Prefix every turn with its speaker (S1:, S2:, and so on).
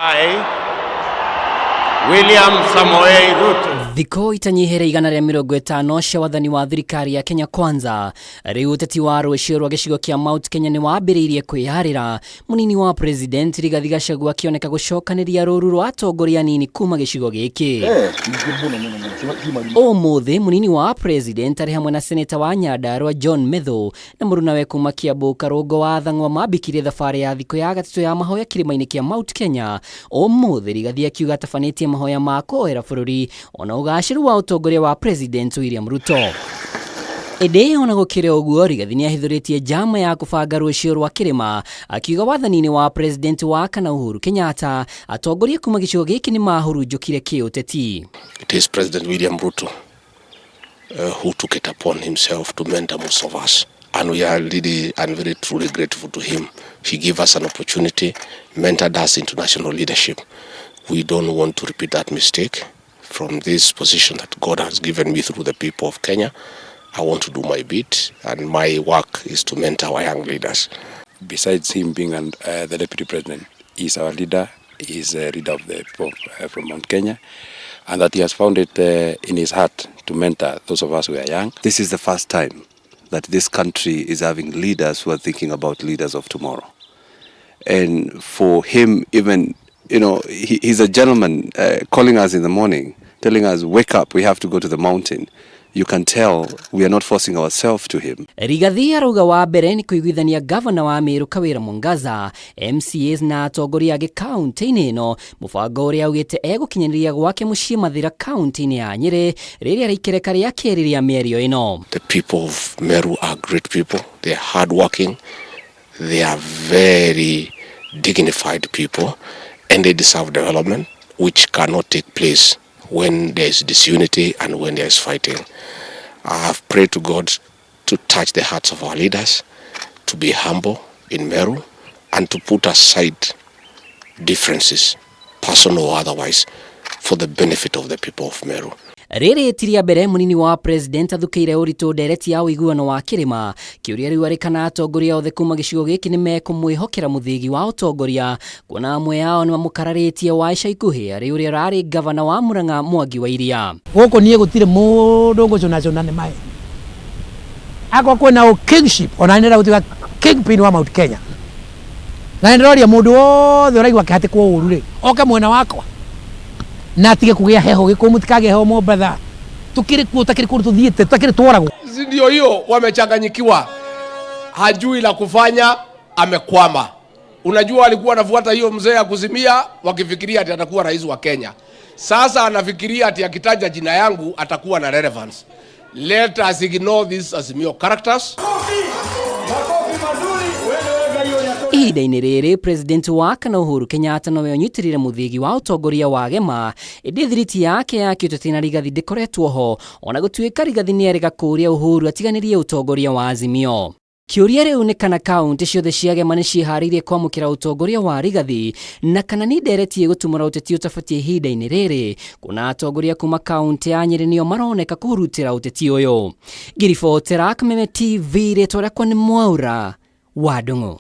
S1: I, William Samoei Ruto.
S2: Thikũ itanyihĩire 150 cia wathani wa thirikari ya Kenya Kwanza, rĩu ũteti wa rũciũ rwa gĩcigo kĩa Mount Kenya nĩ wambĩrĩirie kwĩyarĩra. Mũnini wa President Rigathi Gachagua akĩoneka gũcokanĩria rũru rwa atongoria anini kuma gĩcigo gĩkĩ. Ũmũthĩ mũnini wa President arĩ hamwe na seneta wa Nyandarua John Methu na mũrunawe kuma Kiambu Karũngo wa Thang'wa mambikirie thabarĩ ya thikũ ya gatatũ ya mahoya kĩrĩma-inĩ kĩa Mount Kenya. Ũmũthĩ Rigathi akiuga atabanĩtie mahoya ma kũhoera bũrũri ona ũgacĩru wa ũtongoria wa President William Ruto. Ĩndĩ ona gũkĩrĩ ũguo, Rigathi nĩ ahithũrĩtie njama ya kũbanga rũciũ rwa kĩrĩma, akiuga wathani-inĩ wa President wa kana Uhuru Kenyatta atongoria kuma gĩcigo gĩkĩ nĩ mahurunjũkire kĩũteti.
S3: It is President William Ruto who took it upon himself to mentor most of us. And we are really and very truly grateful to him. He gave us an opportunity, mentored us into national leadership. We don't want to repeat that mistake. From this position that God has given me through the people of Kenya, I want to do my bit, and my work is to mentor our young leaders.
S4: Besides him being the deputy president, he is our leader. He is a leader of the people from Mount Kenya, and that he has found it in his heart to mentor those of us who are young.
S5: This is the first time that this country is having leaders who are thinking about leaders of tomorrow. And for him, even, he's a gentleman calling us in the morning, telling us, "Wake up, we have to go to the mountain." You can tell we are not forcing ourselves to him.
S2: Rigathi arauga wa mbere nĩ kũiguithania gavana wa Meru Kawira Mwangaza, MCAs na atongoria angĩ kaunti-inĩ ĩno, mũbango ũrĩa augĩte egũkinyanĩria gwake mũciĩ Mathĩra kaunti-inĩ ya Nyĩrĩ rĩrĩa rĩikereka rĩa kerĩ rĩa mĩario ĩno.
S3: The people of Meru are great people. They are hardworking. They are very dignified people, and they deserve development, which cannot take place when there is disunity and when there is fighting. I have prayed to God to touch the hearts of our leaders, to be humble in Meru, and to put aside differences, personal or otherwise, for the benefit of the people of Meru.
S2: Rĩrĩ ti rĩa mbere mũnini wa President athukĩire ũritũ ndereti ya ũiguano wa kĩrĩma. Kĩũria rĩu arĩ kana atongoria othe kuma gĩcigo gĩkĩ nĩ mekũmwĩhokera mũthĩgi wa ũtongoria, kuona amwe ao nĩ mamũkararĩtie wa ica ikuhĩ arĩ ũrĩa ũrarĩ gavana wa Murang'a Mwangi wa Iria.
S6: Gũkũ niĩ gũtirĩ mũndũ ngũcũnacũna nĩ maĩ akorwo kwĩna kingship, ona nĩ gũtuĩka kingpin wa Mount Kenya, na nĩndĩroria mũndũ wothe ũraigua akĩhatĩkwo ũru rĩ oke mwena wakwa na atige kũgĩa heho gĩkũ. Mũtikagĩe heho Mombatha, tũkĩrĩ kuo, takĩrĩ kũndũ tũthiĩte tũtakĩrĩ tworagwo.
S7: Si ndio hiyo, wamechanganyikiwa, hajui la kufanya, amekwama. Unajua alikuwa anafuata hiyo mzee ya kuzimia, wakifikiria ati atakuwa rais wa Kenya. Sasa anafikiria ati akitaja jina yangu atakuwa na relevance. Let us ignore these Azimio characters.
S2: Ihinda-inĩ rĩrĩ, President wa kana Uhuru Kenyatta nowe ũnyitĩrĩire mũthĩgi wa ũtongoria wa Gema, ĩndĩ thiriti yake ya kĩũteti na Rigathi ndĩkoretwo ho, ona gũtuĩka Rigathi nĩerĩga kũũria Uhuru atiganĩrie ũtongoria wa Azimio. Kĩũria rĩu nĩ kana kaunti ciothe cia Gema nĩ ciĩharĩirie kwamũkĩra ũtongoria wa Rigathi, na kana nĩ ndereti ĩgũtumũra ũteti ũtabatiĩ ihinda-inĩ rĩrĩ, kuona atongoria kuma kaunti ya Nyĩrĩ nĩo maroneka kũhurutĩra ũteti ũyũ. Ngiribotera Kameme TV, rĩtwa rĩakwa nĩ Mwaura wa Ndung'u.